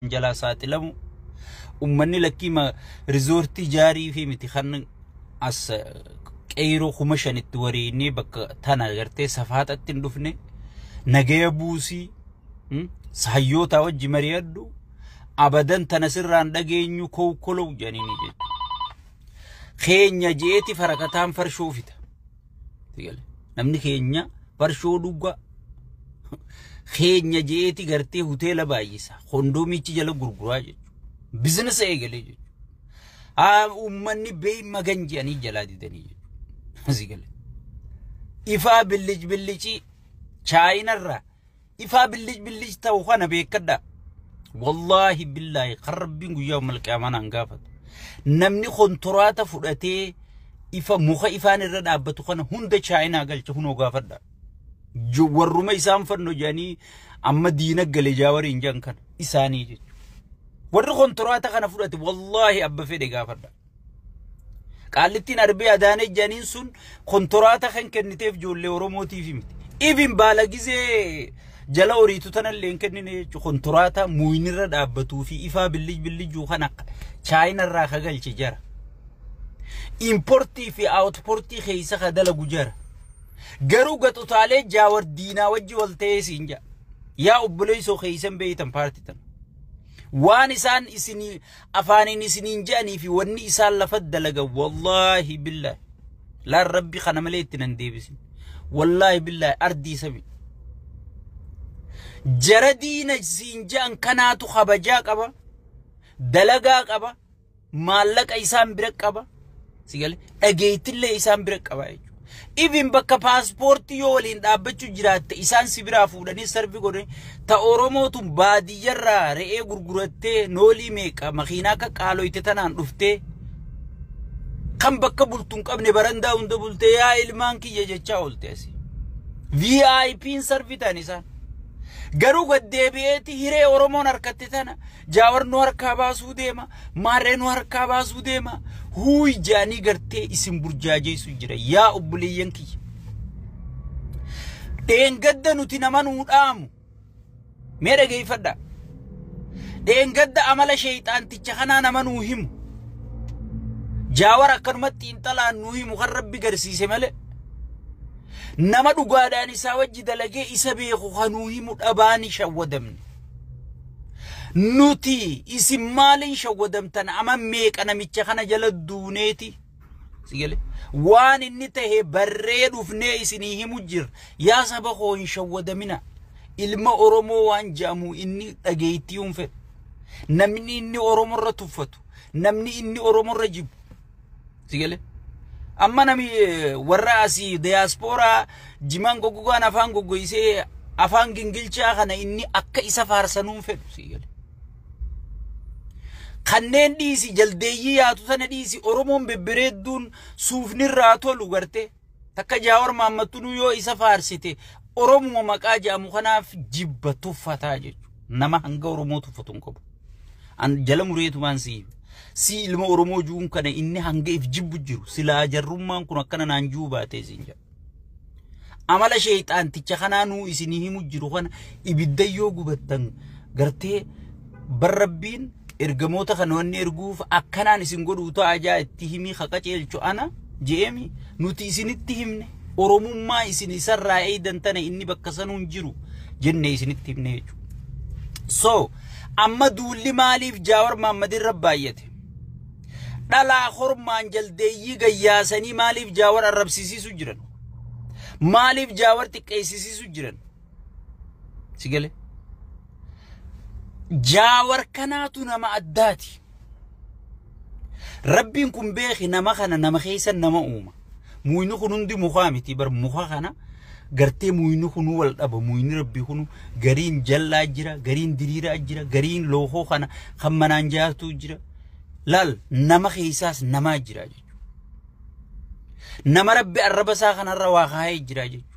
Jalaa saaxilamu ummanni lakkii rizoortii jaarii fi miti kan as qeyroo 5000tti wareennee bakka tana gartee safaaxatti hin dhufne. Nagaya buusii, hayyoota wajji mari'adhu, abadan tana sirraan dhageenyu kowkolow jedhanii jechuudha. Keenya jeeti farakataan farshoo fita. Namni keenya farshoo dhugaa. Keenya jeeti gartee hoteela baay'isa. Kondoomichi jala gurguraa jechuudha. Bizinasa eegalee jechuudha. Haa, uummanni bee magan jedhanii jalaa didanii jechuudha. Asii galee. Ifaa billic billicii chaayinarraa ifaa billic billic ta'u kana beekadhaa. Wallaahi billaahi, kan Rabbiin guyyaa malqiyaamaa naan gaafatu. Namni kontoraata fudhatee ifa muka ifaan irra dhaabbatu kana hunda chaayinaa galcha, hunoo gaafadha. Warruma isaan fanno jedhanii amma diina gale jaawariin jedhan kana isaanii jechuudha. Warri kontoraata kana fudhate, wallaahi abba fedhe gaafadha. Qaallittiin arbee Adaanee jedhaniin sun kontoraata kan kenniteef ijoollee Oromootiif miti. Ibin baala gizee jala horiitu tanallee hin kennine jechuudha. Kontoraata muuyinirra dhaabbatuu fi ifaa bilij billijuu kana chaayinarraa ka galche jara. Importii fi outportii keessa ka dalagu jara. Garuu gaxutaalee Jaawar diinaa wajji wal ta'ee siin jedha. Yaa obboleessoo, keessan beeytan paartii tana. Waan isaan isinii afaaniin isiniin jedhanii fi wanni isaan lafa dalagan, wallaahi billaahi. Laan Rabbi kana malee itti nan deebisin. Wallaahi billaahi, ardii sabi. Jara diina siin jedhan kanaatu kabajaa qaba. Dalagaa qaba. Maallaqa isaan bira qaba. Sigale dhageettillee isaan bira qaba jechuudha. Ibin bakka paaspoortii yoo waliin dhaabbachuu jiraatte isaan si biraa fuudhanii serve godhanii, ta Oromootu baadiyyarraa re'ee gurgurattee noolii meeqa makiinaa akka qaaloyte tanaan dhuftee, kan bakka bultu hin qabne barandaa hunda bultee yaa ilmaan kiyya jechaa oolte asii. VIP'n serve ta'an isaan. Garuu gaddeebi'eeti hiree Oromoon harkatte tana Jaawar nu harkaa baasuu deema, maarree nu harkaa baasuu deema, huuy jaanii gartee isin burjaajeessu jira. Yaa obboleeyyan kiyya. Dheengadda nuti nama nuu dhaamu. Mee dhageeffadhaa. Dheengadda amala sheeyxaanticha kanaa nama nuu himu. Jaawar akkanumatti xiinxalaan nuu himu kan Rabbi garsiise malee. Nama dhugaadhaan isaa wajji dalagee isa beeku kan nuu himu dhabaani shawwadamne. Nuti isin maaliin shawwadamtan? Ama meeqa namicha kana jala duuneeti? Sigale. Waan inni tahe barree dhufnee isinii himu jira. Yaa saba koo, hin shawwadamina. Ilma Oromoo waan jedhamu inni dhageettii hin fedhu. Namni inni Oromoo irra tuffatu. Namni inni Oromoo irra jibbu. Sigale. Amma nami warra asii diyaaspooraa jimaan goggogaan afaan goggoysee afaan gingilchaa kana inni akka isa faarsanuun fedhu. Sigale. Kanneen dhiisi, jaldeeyyii yaatu tana dhiisi, Oromoon bebbereedduun suufni irraa tolu gartee takka Jaawar Maammattunuu yoo isa faarsite Oromuma maqaa jedhamu kanaaf jibba tuffataa jechuudha. Nama hanga Oromoo tuffatu hin qabu. An jala mureetumaan si ilma Oromoo juun kana inni hanga if jibbu jiru silaa jarrummaan kun akkana naan juu baatee siin jedha. Amala sheexaanticha kanaa nuu isinii himu jiru kana ibidda yoo gubattan gartee barrabbiin ergamoota kana wanni erguuf akkanaan isin godhuu ta'a jaa itti himii haqaceelchu ana je'emi. Nuti isinitti himne, Oromummaa isin isarraa eeydan tana inni bakka sanuun jiru jenne isinitti himne jechuudha. So amma duulli maaliif Jaawar Mahammad irra baay'ate? Dhalaa hormaan jaldeeyyii gayyaasanii maaliif Jaawar arrabsiisiisu jiran? Maaliif Jaawar xiqqeessisiisu jiran? Si galee? Jaawar kanaatu nama addaati. Rabbiin kun beeki, nama kana nama keessa nama uuma. Muyni kun hundi mukaa miti bar, muka kana gartee muyni kunuu wal dhaba. Muyni Rabbii kunu gariin jallaa jira, gariin diriiraa jira, gariin lookoo kana kan manaan jaartuu jira. Laal, nama keessaas namaa jira jechuudha. Nama Rabbi arraba isaa kanarra waa kaayee jira jechuudha.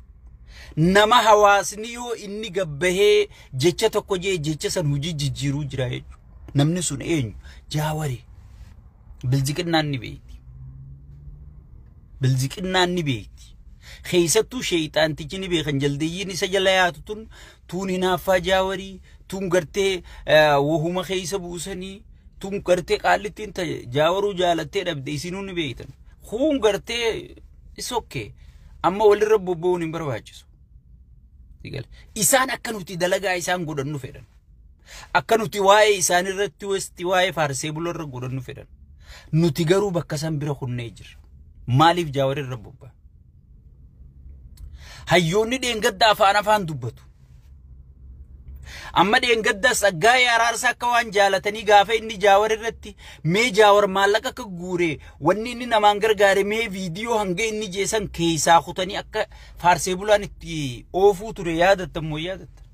Nama hawaasni yoo inni gabbahee jecha tokko jee jecha san hojii jijjiiruu jira jechuudha. Namni sun eenyu? Jaawari. Bilziqinnaan ni beekti. Bilziqinnaan ni beekti. Keessattuu sheeyxaantichi ni beekan, jaldeeyyiin isa jala yaatu tun tuun hinaaffaa Jaawarii. Tun gartee wahuma keessa buusanii, tun gartee qaallittiin Jaawaruu jaalattee dhabde, isinuu ni beektan. Kun gartee is okay. Amma walirra bobba'uun hin barbaachisu. Isaan akka nuti dalagaa isaan godhannu fedhan. Akka nuti waa'ee isaanirratti westi waa'ee faarsee bularra godhannu fedhan. Nuti garuu bakka san bira kunnee jirra. Maaliif Jaawarirra bobba'a? Hayyoonni dheengadda afaan afaan dubbatu. Amma dheengadda Tsaggaayee Araarsaa akka waan jaalatanii gaafa inni Jaawar irratti mee Jaawar maallaqa akka guure, wanni inni namaan gargaare, mee viidiyoo hanga inni jeesan keessaa kutanii akka faarsee bulaan itti oofuu ture yaadattan moo yaadattan?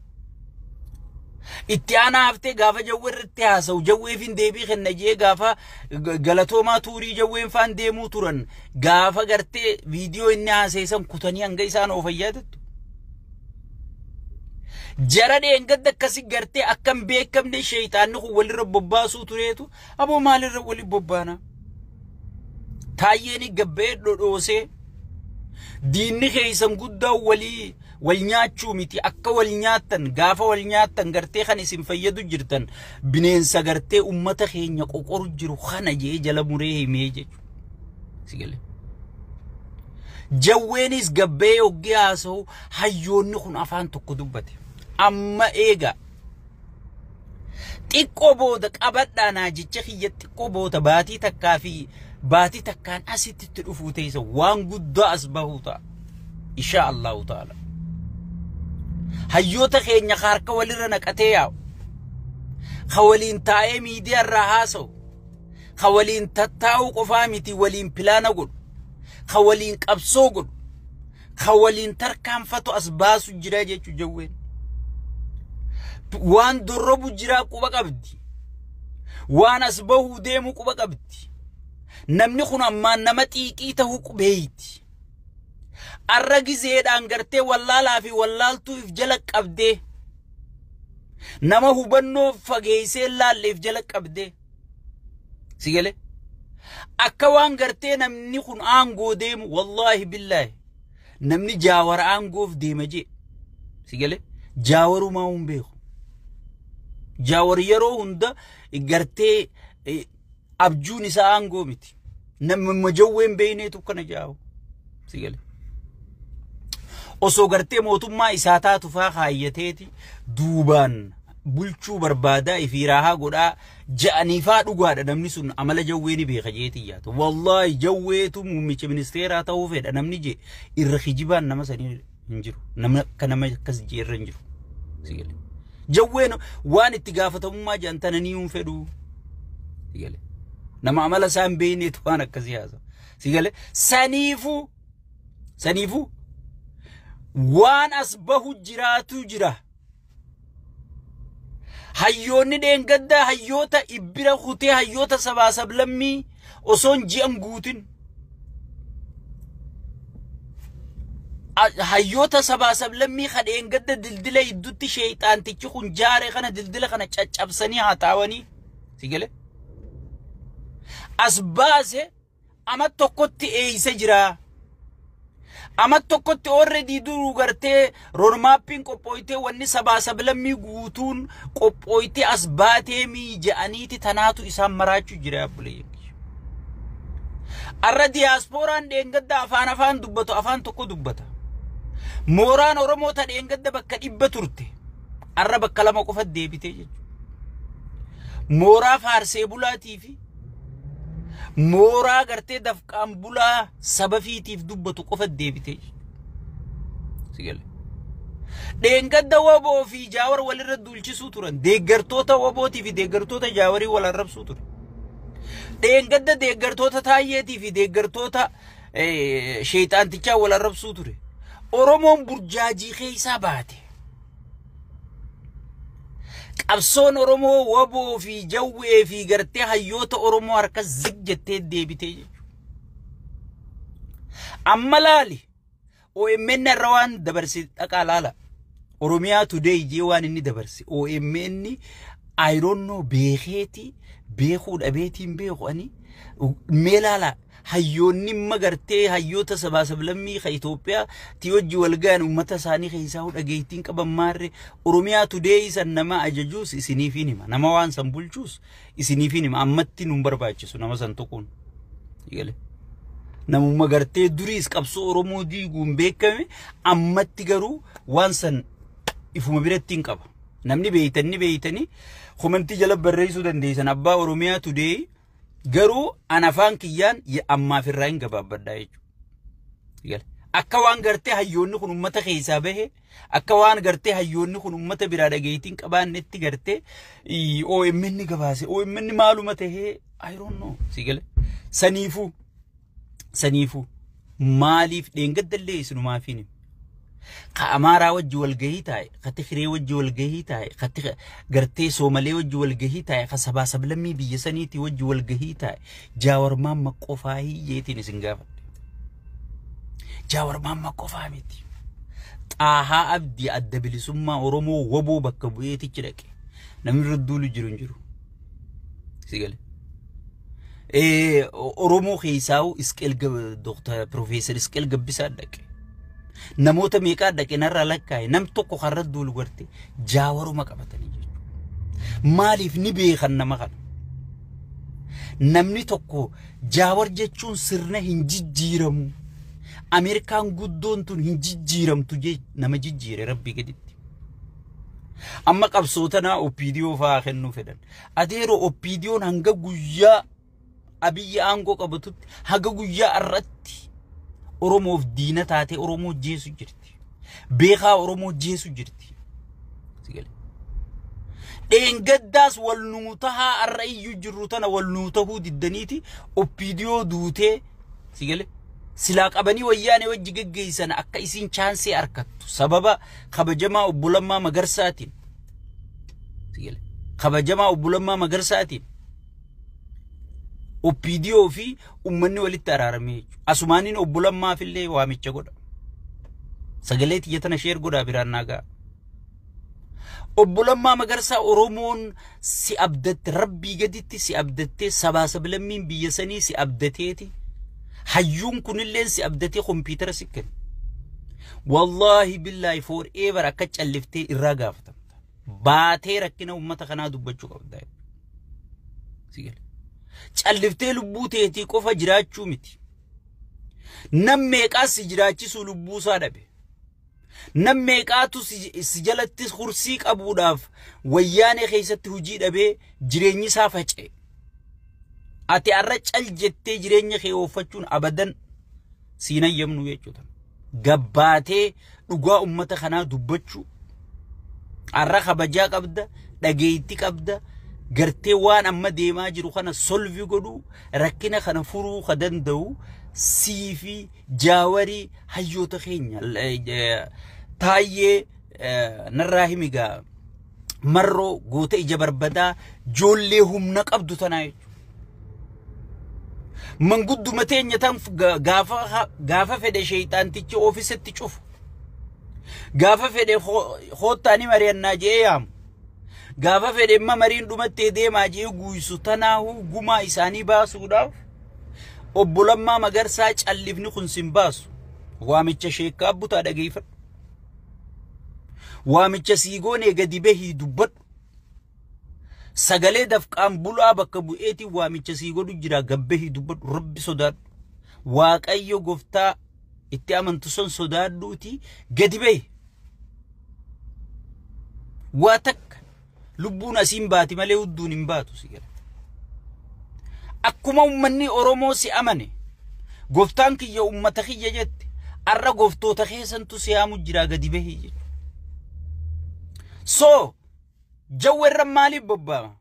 Itti aanaa haftee gaafa Jawwee irratti haasa'u, Jawweefin deebii kenna jee, gaafa galatoomaa tuurii Jawween faan deemuu turan, gaafa gartee viidiyoo inni haaseessan kutanii hanga isaan oofan yaadattu. Jara dheengadda akkasi gartee akka hin beekamne sheeyxaanni kun walirra bobbaasuu tureetu, aboo maalirra wali bobbaana? Taayyeen gabbee dhodhoosee diinni keessan guddaa walii wal nyaachuu miti, akka wal nyaattan gaafa wal nyaattan gartee kan isin fayyadu jirtan bineensa gartee ummata keenya qoqoru jiru kana jee jala muree himee jechuudha. Sigalee. Jawweenis gabbee hoggee haasa'u hayyoonni kun afaan tokko dubbate. Amma eega xiqqoo booda qabadhaa naa jecha kiyya, xiqqoo booda baatii takkaa fi baatii takkaan asitti itti dhufuu teessa waan guddaa as bahuu ta'a. Insha Allahu ta'ala. Hayyoota keenya harka walirra naqatee yaa'u. Ka waliin taa'ee miidiyaa irraa haasa'u. Ka waliin tattaa'uu qofaa miti, waliin pilaana godhu. Ka waliin qabsoo godhu. Ka waliin tarkaanfatu as baasu jira jechuu Jawween. Waan dorrobu jira quba qabdi. Waan as bahuu deemu quba qabdi. Namni kun ammaan nama xiiqii ta'uu qubeeyti. Arra gizeedhaan gartee wallaalaa fi wallaaltuu if jala qabdee, nama hubannoo fageessee laalle if jala qabdee. Si galee? Akka waan gartee namni kun aangoo deemu, wallaahi billaahi, namni Jaawara aangoof deema jee. Si galee? Jaawarumaa hin beeku. Jaawar yeroo hunda gartee abjuun isaa aangoo miti. Namni Jawween beeyneetu kana jaawu. Si galee? Osoo gartee mootummaa isaa taatu faa kaayyateeti duubaan bulchuu barbaadaa ifii raahaa godhaa ja'aniifaa dhugaadha, namni sun amala Jawwee ni beeka jeetii yaata. Wallaahi, Jawweetu muummicha ministeeraa ta'uu fedha namni jee irra kijibaan nama sanii hin jiru. Nama akka nama akkas jee irra hin jiru. Si galee? Jawween waan itti gaafatamummaa jedhan tana ni hin fedhu. Si galee? Nama amala isaa hin beekneetu waan akkasii haasa'u. Si galee? Saniifuu waan as bahu jiraatu jira. Hayyoonni dheengaddaa hayyoota ibbira kutee hayyoota sabaa sablammii osoon ji'an guutin. Hayyoota sabaa sablammii ka dheengadda dildila hidduutti sheeyxaantichi kun jaare kana dildila kana caccabsanii haxaawanii. Si galee? As baase ama tokkotti eeysa jira. Ama tokkotti already duruu gartee roadmappiin qophooytee, wanni sabaa sablammii guutuun qophooytee as baatee miija'aniiti tanaatu isaan maraachuu jira, abbuleeyyan. Arra diyaaspooraan dheengadda afaan afaan dubbatu afaan tokko dubbata. Mooraan Oromoo ta dheengadda bakka 100 turte. Arra bakka lama qofa deebitee jechuudha. Mooraa faarsee bulaatii fi mooraa gartee dafqaan bulaa saba fiitiif dubbatu qofa deebitee jechuudha. Dheengadda Woboo fi Jaawar walirra duulchisuu turan. Deeggartoota Wobootii fi deeggartoota Jaawarii wal arrabsuu ture. Dheengadda deeggartoota Taayyeetii fi deeggartoota sheexaantichaa wal arrabsuu ture. Oromoon burjaajii keessaa baate. Qabsoon Oromoo Woboo fi Jawwee fi gartee hayyoota Oromoo harka zig jettee deebitee jechuudha. Amma laali, OMN irra waan dabarse dhaqaa laala. Oromiyaa Today jee waan inni dabarse. OMN, I don't know, beekeeti beekuu dhabeetiin beeku ani mee laala. Hayyoonni magartee hayyoota sabaa sablammii ka Itoophiyaa ti wajji wal gahan uummata isaanii keessaa dhageettiin qaban maarre. Oromiyaa Today san nama ajajuus isiniif hima. Nama waan san bulchuus isiniif hima. Ammatti nun barbaachisu nama san tuquun. Namuma gartee duriis qabsoo Oromoo diiguun beekame, ammatti garuu waan san ifuma biratti hin qaba. Namni beeytanii beeytanii komantii jala barreessuu dandeessan abbaa Oromiyaa Today, garuu an afaan kiyyaan ammaaf irraa hin gabaabbadhaa jechuudha. Akka waan gartee hayyoonni kun uummata keessaa bahe, akka waan gartee hayyoonni kun uummata biraa dhageettiin qabaannetti gartee OMN gabaase. OMN maaluma tahee, I don't know. Si gale. Saniifuu maaliif dheengaddallee isinumaaf hin ka Amaaraa wajji walgahii taa'e, ka Tigree wajji walgahii taa'e, ka gartee Soomalee wajji walgahii taa'e, ka sabaa sablammii biyya saniitii wajji walgahii taa'e, Jaawar Maamma qofaa hiyyeetiin isin gaafadhe. Jaawar Maamma qofaa miti. Xaahaa Abdii Adda Bilisummaa Oromoo waboo bakka bu'eetichi dhaqe. Namni irra duulu jiru hin jiru. Si gale. Oromoo keessaa'u Isqeel Dooktar Profeesar Isqeel Gabbisaa dhaqe. Namoota meeqaa dhaqe narraa lakkaa'e, nam tokko karra duulu garte Jaawaruma qabatanii jechuudha. Maaliif ni beekan nama kana? Namni tokko Jaawar jechuun sirna hin jijjiiramu. Ameerikaan guddoon tun hin jijjiiramtu jee nama jijjiire rabbii gaditti. Amma qabsootanaa OPDO fa'aa kennuu fedhan. Adeeroo, OPDOn hanga guyyaa Abiyyi aangoo qabatutti, haga guyyaa irratti Oromoof diina taatee Oromoo jeesu jirti. Beekaa Oromoo jeesu jirti. Dheengaddaas wal nuu tahaa har'a iyyuu jirru tana wal nuu tahuu diddaniiti OPDO duutee, si gale, silaa qabanii Wayyaanee wajji geggeessan akka isiin chaansii harkattu sababa kabajamaa obbo Lammaa Magarsaatiin, si gale, kabajamaa obbo Lammaa Magarsaatiin OPDO fi uummanni walitti araaramee jechuudha. Asumaaniin obbo Lammaaf illee waamicha godha. Sagalee tiyya tana share godhaa biraan naa ga'a. Obbo Lammaa Magarsaa, Oromoon si abdatte, rabbii gaditti si abdattee, sabaa sablammiin biyya sanii si abdateeti. Hayyuun kunilleen si abdatee kompiitara si kenne. Wallaahi billaahi, forever akka calliftee irraa gaafatamta. Baatee rakkina uummata kanaa dubbachuu qabda. Si gale. Calliftee lubbuu teetii qofa jiraachuu miti. Nam meeqaas si jiraachisuu lubbuu isaa dhabe. Nam meeqaatu si jalatti hursii qabuudhaaf Wayyaanee keessatti hojii dhabee jireenyi isaa faca'e. Ati har'a cal jettee jireenya kee ooffachuun abadan siin hayyamnu jechuudha. Gabbaatee dhugaa uummata kanaa dubbachuu. Har'a kabajaa qabda, dhageetti qabda, gartee waan amma deemaa jiru kana solve godhuu, rakkina kana furuu ka danda'u sii fi Jaawarii, hayyoota keenya Taayyee narraa himigaa, Marroo goota ija barbadaa, joollee humna qabdu tanaa jechuudha. Mangudduma teenya tan gaafa fedhe sheeyxaantichi ofiisatti cufu. Gaafa fedhe hoottaanii mari'annaa je'ee yaamu. Gaafa fedhe imma mariin dhumattee deemaa je'ee guuyisu tanaahuu gumaa isaanii baasuudhaaf obbo Lammaa Magarsaa, callifni kun sin baasu. Waamicha sheekkaa butaa dhageeffadhu. Waamicha siigoonee gadi bahii dubbadhu. Sagalee dafqaan bulaa bakka bu'eetiin waamicha sii godhu jira, gabbahii dubbadhu, rabbi sodaadhu. Waaqayyo goftaa itti amantu sun sodaadhuuti gadi bahi. Waa takka lubbuun asiin baati malee hudduun hin baatu, si gala. Akkuma uummanni Oromoo si amane, goftaan kiyya uummata kiyya jette, arra goftoota keessantu si yaamu jira, gadi bahii jechuudha. So jawweerra maaliif bobbaama?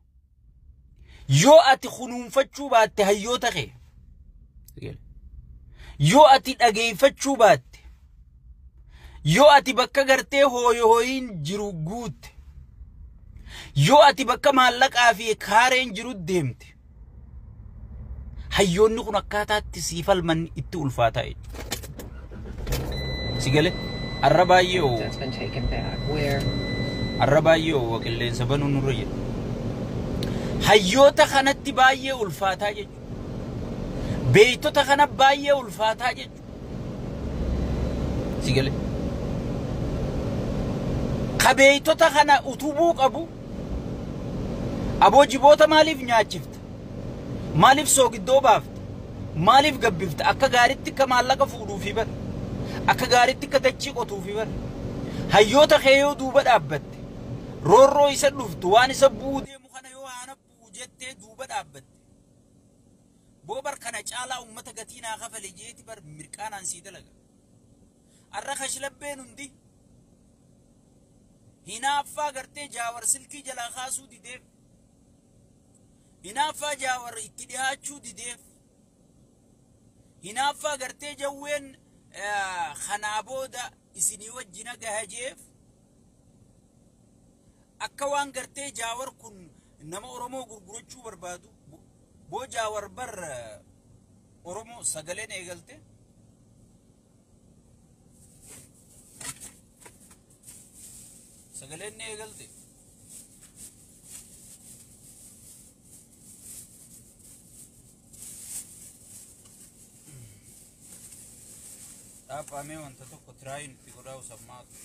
Yoo ati kunuunfachuu baatte hayyoota kee, yoo ati dhageeffachuu baatte, yoo ati bakka gartee hooyo hooyiin jiru guutte, yoo ati bakka maallaqaa fi kaareen jiru deemte, hayyoonni kun akkaataatti sii falman itti ulfaataa jechuudha. Si galee arra baay'ee oo That's been taken back. Where arra baay'ee oo qilleensa banuun nurra jira. Hayyoota kanatti baay'ee ulfaataa jechuudha. Beeytota kana baay'ee ulfaataa jechuudha. Sigale. Ka beeytota kana utubuu qabu aboo jiboota maaliif nyaachifta? Maaliif soogiddoo baafta? Maaliif gabbifta? Akka gaariitti akka maallaqa fuudhuufi bara. Akka gaariitti akka dachii qotuufi bara. Hayyoota kee yoo duuba dhaabbatte roorroo isa dhuftu waan isa bu'uu deemu kana yoo haana bu'u jettee duuba dhaabbatte. Boobar kana caalaa uummata gatii naa kafale jeeti bar mirqaanaan sii dalaga. Arra kashlabbeen hundi hinaaffaa gartee Jaawar silkii jalaa kaasuu dideef, hinaaffaa Jaawar itti dhiyaachuu dideef, hinaaffaa gartee jawween kanaa booda isinii wajjina gahajeef akka waan gartee Jaawar kun nama Oromoo gurgurachuu barbaadu. Boo Jaawar bar Oromoo sagaleen eegalte. Sagaleen eegalte. Dhaabamee wanta tokko tiraayin itti godhaa usammaatu.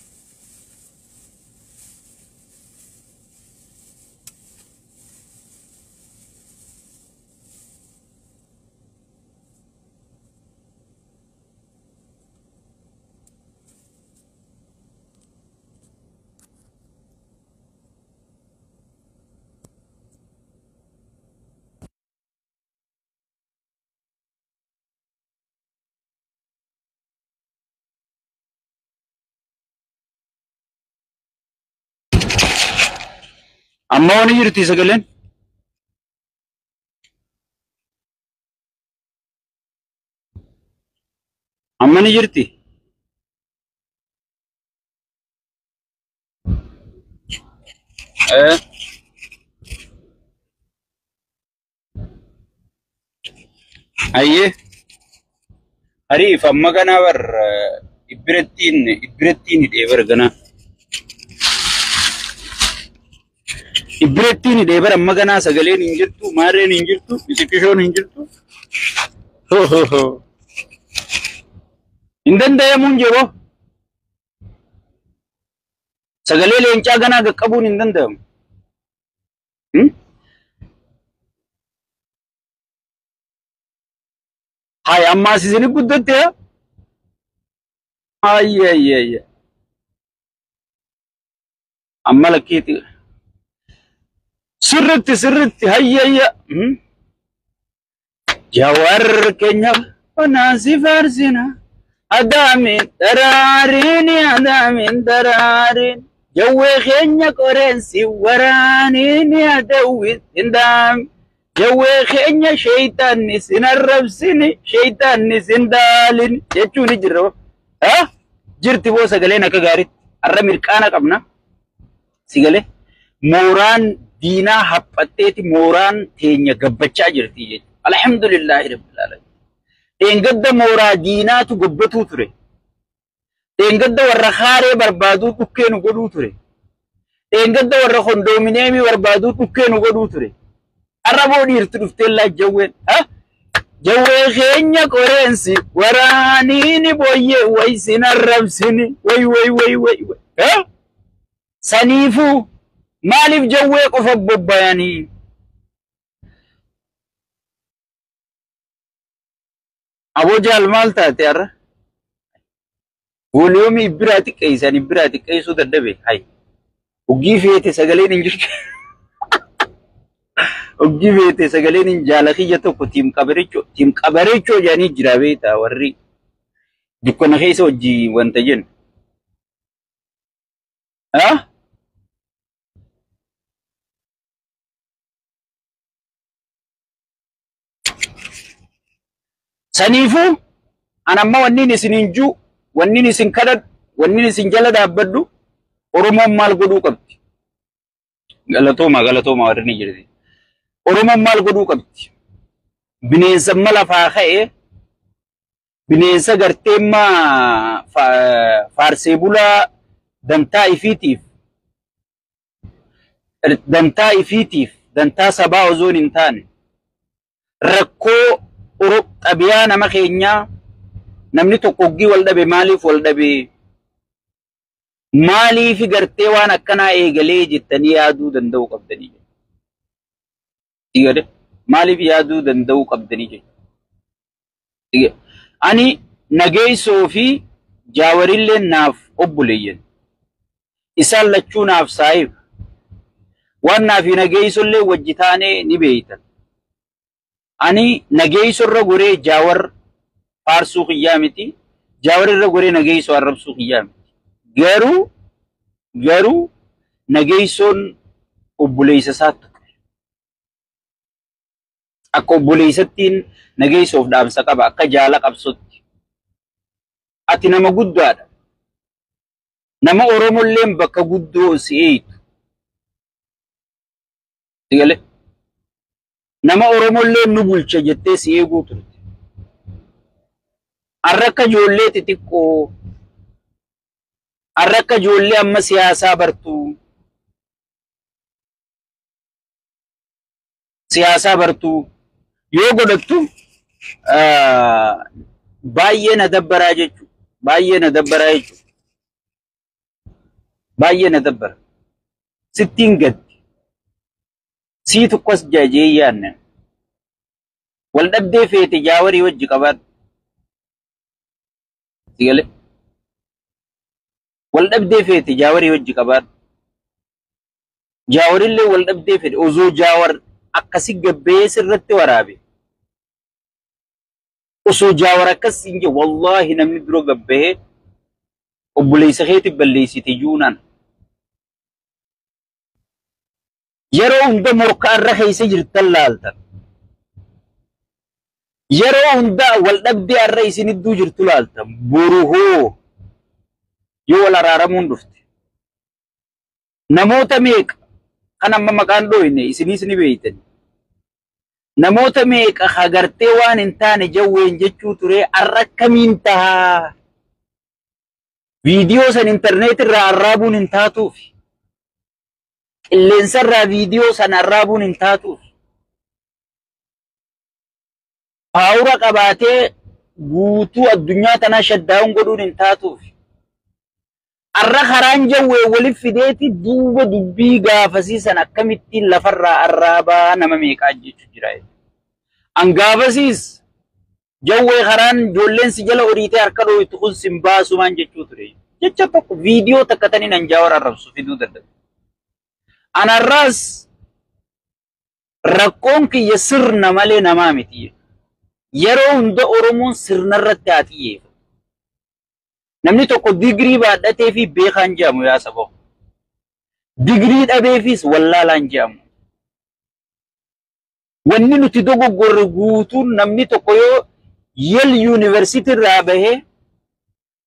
Amma wani jirti sagaleen? Amma ni jirti? Ayyee. Ariif amma ganaa bar ibbirattiin hidhee bar ganaa. Ibbirattiin hidhee bar amma ganaa sagaleen hin jirtu, maarreen hin jirtu, bisikishoon hin jirtu. Hin danda'amuun jiroo. Sagalee leencaa ganaa qaqqabuun hin danda'amu. Hai ammaas isin guddatte haa? Ayye ayye ayye. Amma lakkiiti. Sirritti sirritti hayya hayya. Jawar keenya onaasi faarsina. Adaamin daraariin adaamin daraariin. Jawwee keenya qoreensi waraaniin adawwi hindaam. Jawwee keenya sheeyitaanni sin arrabsini sheeyitaanni sin daalin jechuun ni jirra. Jirti boo sagaleen akka gaariitti. Arra mirqaana qabna. Sigalee mooraan diinaa haphatteeti mooraan teenya gabbachaa jirti jechuudha. Alhamdulillahi rabbil alamin. Dheengadda mooraa diinaatu gabbatuu ture. Dheengadda warra haaree barbaaduu dhukkee nu godhuu ture. Dheengadda warra kondoomineemii barbaaduu dhukkee nu godhuu ture. Arra boo dhiirti dhuftee laa jawween. Jawwee keenya qoreensi waraaniini booyyee way sin arrabsini way way way way way. Saniifuu maaliif jawwee qofa bobbayanii? Aboo jaal maal taate har'a? Vooliyoomii ibbiraa xiqqeessan ibbiraa xiqqeessuu dadhabe. Hay. Oggii feete sagaleen hin jirtu. Oggii feete sagaleen hin jaala kiyya tokko tiim qabarechoo jedhanii jira beektaa warri dukkana keessa hojii wanta jennu. Saniifuu an amma wanniin isin hin jiru, wanniin isin kadhadhu, wanniin isin jala dhaabbadhu Oromoon maal godhuu qabdi? Galatooma galatooma warri ni jirti. Oromoon maal godhuu qabdi? Bineensa amma lafaa ka'ee bineensa gartee amma faarsee bulaa dantaa ifiitiif dantaa sabaa osoo hin taane rakkoo Xabiyaa nama keenyaa namni tokko hoggii wal dhabe maaliif wal dhabe? Maaliif gartee waan akkanaa eegalee jettanii yaaduu danda'uu qabdanii jechuudha. Maaliif yaaduu danda'uu qabdanii jechuudha. Ani Nageessoo fi Jaawarillee naaf obboleeyyan. Isaan lachuu naaf saahiba. Waan naaf Nageessollee wajji taanee ni beeytan. Ani Nageessorra goree Jaawar faarsuu kiyyaa miti. Jaawarirra goree Nageessoo arrabsuu kiyyaa miti. Garuu Nageessoon obboleessa isaatti akka obboleessattiin Nageessoof dhaamsa qaba akka jaala qabsotti. Ati nama guddaadha. Nama Oromolleen bakka guddoo si eeytu. Nama Oromolleen nu bulcha jettee si eeguu turte. Har'a akka ijoollee xixiqqoo, har'a akka ijoollee amma siyaasaa bartuu, siyaasaa bartuu yoo godhattu baay'ee na dabbaraa jechuudha. Baay'ee na dabbaraa jechuudha. Baay'ee na dabbara. Sittiin gaddi. Sii tokkos jajee yaadne. Wal dhabdee feete Jaawarii wajji qabaadhu. Sigalee. Wal dhabdee feete Jaawarii wajji qabaadhu. Jaawarillee wal dhabdee fedhe osoo Jaawar akkasi gabbee sirratti waraabe. Osoo Jaawar akkas hin jee wallaahi namni dura gabbee obboleessa keetiif balleessite juunaan. Yeroo hunda morkaa irra keessa jirtan laaltan. Yeroo hunda wal dhabdee irra isin iddoo jirtu laaltan. Boru hoo yoo wal araaramuun dhufte. Namoota meeqa kan amma maqaan dhooyne isinis ni beeytan. Namoota meeqa hagartee waan hin taane jawween jechuu ture har'a akkamiin tahaa? Viidiyoo san intarneetii irraa arraabuun hin taatuuf. Qilleensa irraa viidiyoo san arraabuun hin taatuuf. Paawura qabaatee guutuu addunyaa tanaa shaddaa'uun godhuun hin taatuuf. Har'a karaan jawwee waliif fideeti duuba dubbii gaafasiisan akkamittiin lafarraa arraabaa nama meeqaa jechuu jira. An gaafasiis jawwee karaan ijoolleen si jala horiitee harka dhooytu kun sin baasumaan jechuu ture. Jecha tokko viidiyoo takka taniin an Jaawar arrabsu fiduu danda'u. Anarraas rakkoon kiyya sirna malee namaa miti. Yeroo hunda Oromoon sirna irratti haa xiyyeeffatu. Namni tokko digirii baadhatee fi beekaan jedhamu yaa saba. Digirii dhabeefis wallaalaan jedhamu. Wanni nuti dogoggorre guutuun namni tokko yoo Yale Yuunivarsiitii irraa bahee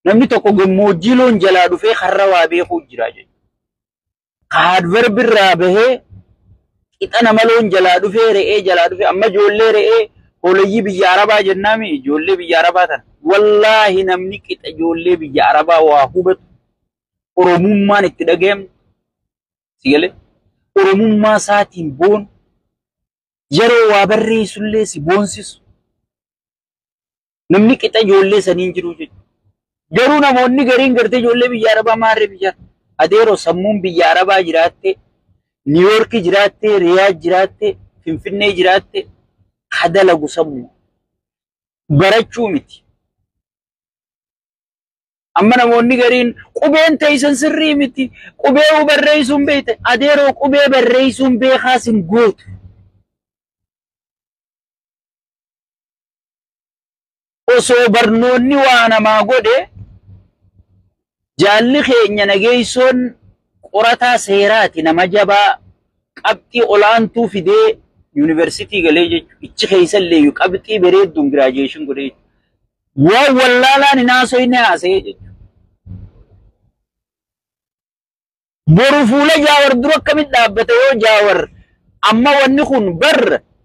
namni tokko gammoojjii loon jalaa dhufee karra waa beekuu jira jechuudha. Haadvarbi irraa bahee qixa nama loon jalaa dhufee re'ee jalaa dhufee amma ijoollee re'ee hoolayyii biyya Arabaa jennaami ijoollee biyya Arabaa tana. Wallaahi namni qixa ijoollee biyya Arabaa waa hubatu Oromummaan itti dhaga'amtu si galee Oromummaa isaatiin boon yeroo waa barreessullee si boonsisu namni qixa ijoollee saniin jiru jechuudha. Garuu namoonni gariin gartee ijoollee biyya Arabaa maarree biyya adeeroo sammuun biyya Arabaa jiraatte, Niiyoorkii jiraatte, Riyaad jiraatte, Finfinnee jiraatte hadalagu sammuu barachuu miti. Amma namoonni gariin qubeen teessan sirrii miti. Qubee barreessuun beekte. Adeeroo qubee barreessuun beekaas hin gootu. Osoo barnoonni waa namaa godhe jaalli keenya Nageessoon qorataa seeraati nama jabaa qabxii olaantuu fidee yuunivarsiitii galee jechuudha. Ichi keessallee qabxii bareedduun giraajuweeshin godhee jechuudha. Waan wallaalaan hin haasofne haasa'ee jechuudha. Boru fuula Jaawar dura akkamitti dhaabbata yoo Jaawar amma wanni kun bar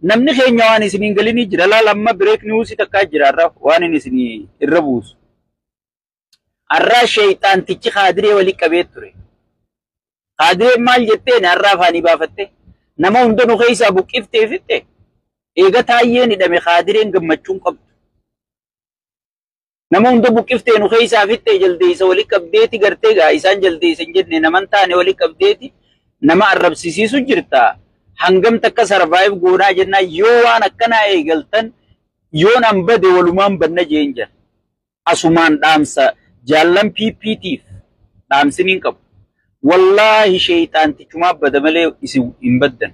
namni keenya waan isiniin galinii jira laala amma bireek niwuusii takkaa jira har'a waan inni isinii irra buusu. Har'aa sheeyxaantichi kaadiree walii qabee ture. Kaadireen maal jetteen har'aa afaanii baafatte nama hunda nu keessaa buqqiftee fitte Eega taayyeen hidhame kaadireen gammachuun qabdu. Nama hunda buqqiftee nu keessaa fittee jaldeessa walii qabdeeti gartee gaa isaan jaldeessa hin jenne naman taane walii qabdeeti nama arrabsisiisu jirta. Hangam takka sarvaayiv goonaa jennaan yoo waan akkanaa eegaltan yoon an bade walumaan banna jeen jira. Asumaan dhaamsa jaallan PPTif dhaamsiniin qabu. Wallaahi sheeyxaantichumaa bada malee isin hin baddan.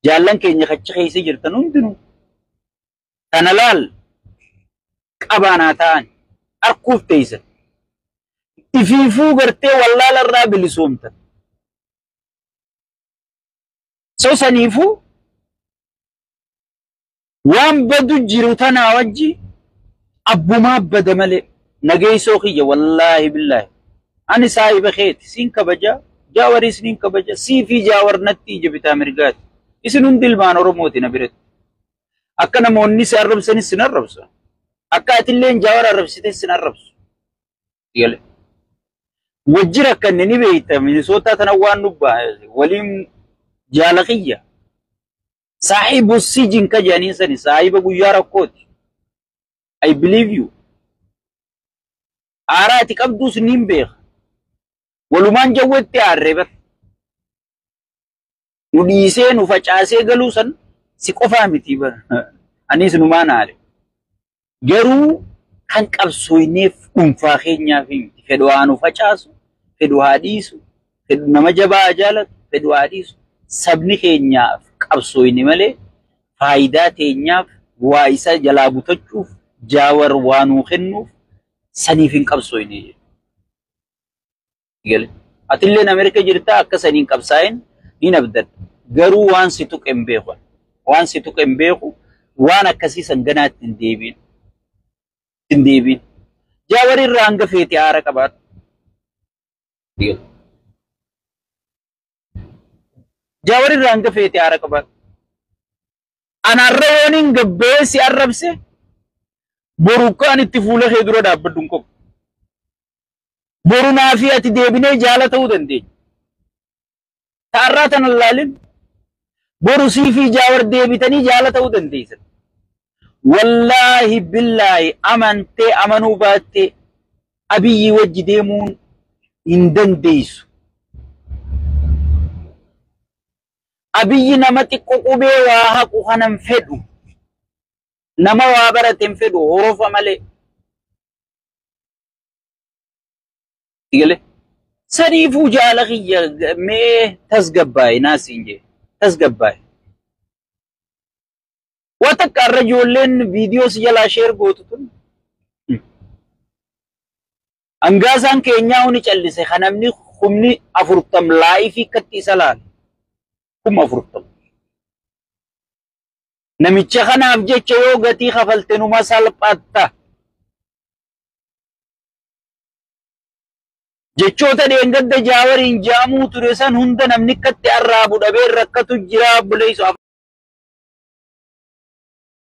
Jaallan keenya kachi keessa jirtan hundinuu. Kana laal qabaanaa ta'an arkuuf teessan. Ifiifuu gartee wallaala irraa bilisoomtan. So saniifuu waan badu jiru tanaa wajji abbumaa bada malee nageessoo kiyya wallaahi billaahi. Ani saahiba keeti siin kabaja jaawaris niin kabaja siifii jaawar natti ija bitaa mirgaati. Isin hundi ilmaan Oromooti na biratti. Akka namoonni si arrabsanis sin arrabsa. Akka atilleen jaawar arrabsites sin arrabsu. Wajji rakkanne ni beekta Minisootaa tana waan nu waliin jaala kiyya. Saahibu sijin ka jedhaniin sani saahiba guyyaa rakkooti. I believe you. Aaraa ati qabduus niin beeka. Walumaan jawwetti aarree bar. Nu dhiisee nu facaasee galuu san si qofaa miti bar. Anis numaan aare. Garuu kan qabsooyneef dhuunfaa keenyaaf miti. Fedhu haa nu facaasu, fedhu haa dhiisu, fedhu nama jabaa haa jaalatu, fedhu haa dhiisu. Sabni keenyaaf qabsooyne malee faayidaa teenyaaf waa isa jalaa butachuuf jaawar waa nuu kennuuf saniif hin qabsooyne. Atilleen Ameerika jirtaa akka saniin qabsaa'in ni abdadha. Garuu waan si tuqe hin beeku. Waan si tuqe hin beeku waan akkasii san ganaatti hin deebiin. Hin deebiin. Jaawar irraa hanga feete aara qabaadhu. Jaawar irraa hanga feete aara qabaadhu. Anaarra yoon hin gabbee si arrabse boru kaan itti fuula kee dura dhaabbadhu hin qabu. Boru naa fi ati deebinee jaala ta'uu dandeenya. Taarraa tana laalin boru sii fi jaawar deebitanii jaala ta'uu dandeessan. Wallaahi billaahi amantee amanuu baattee Abiyyi wajji deemuun hin dandeessu. Abiyyi nama xiqqoo qubee waa haqu kanan fedhu. Nama waa barate hin fedhu horofa malee. Saniifuu jaala kiyya mee tasgabbaa'e naasiin jee tasgabbaa'e. Waa takka irra ijoolleen viidiyoo si jalaa sheer gootu tun. Hangaasaan keenyaa huni callise kan namni humni 40 laayifii akkatti isa laala. 40,000. Namicha kanaaf jecha yoo gatii kafalte numa salphatta. Jechoota dheengadda jaawariin jaamuu ture san hunda namni akkatti arraabu dhabee rakkatu jira buleessu.